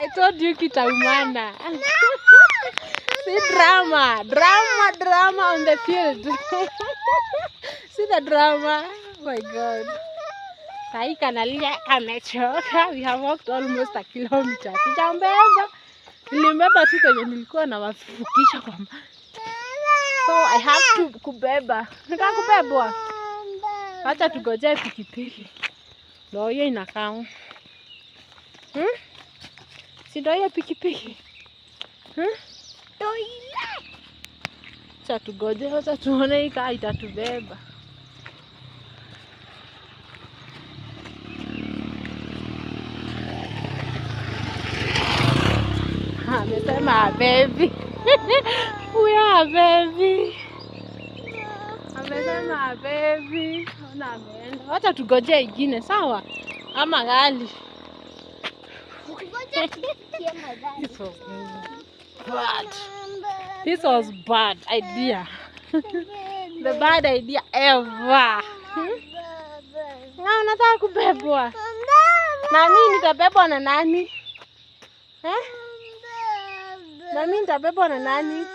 I told you kitaumana. See drama, drama, drama on the field. See the drama. Oh my God. Sahi kanalia kamechoka. We have walked almost a kilometer. Sijambeba. Nilimbeba tu kwenye nilikuwa nawafukisha kwa maji. So I have to kubeba. Nataka kubebwa. Acha tugojee pikipiki. Ndio hiyo inakaa. Si ndio hiyo pikipiki? Acha tugoje, acha tuone hii kaa itatubeba. Amesema baby. We are baby. Amesema baby. Ona ameenda. Acha tugoje ingine, sawa? Ama gari. This was bad. This was bad idea. The bad idea ever. Na unataka kubebwa? Na mimi nitabebwa na nani? Eh? Na mimi nitabebwa na nani?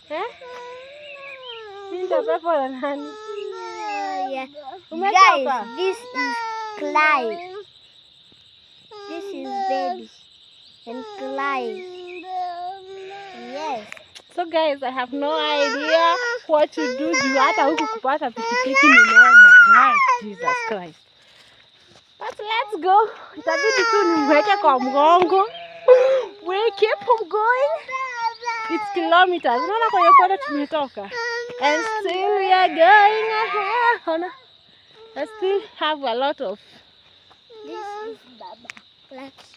Eh? Mimi nitabebwa na nani? Yeah. Guys, this is Clyde. This is baby and Clyde. Yes. So guys, I have no idea what to do. Juu hata huku kupata pikipiki ni noma. God, Jesus Christ. But let's go. Itabidi tu nimweke kwa mgongo. We keep on going. It's kilometers. Unaona kwenye kona tumetoka. And still we are going ahead. Ona. I still have a lot of This is Baba. Let's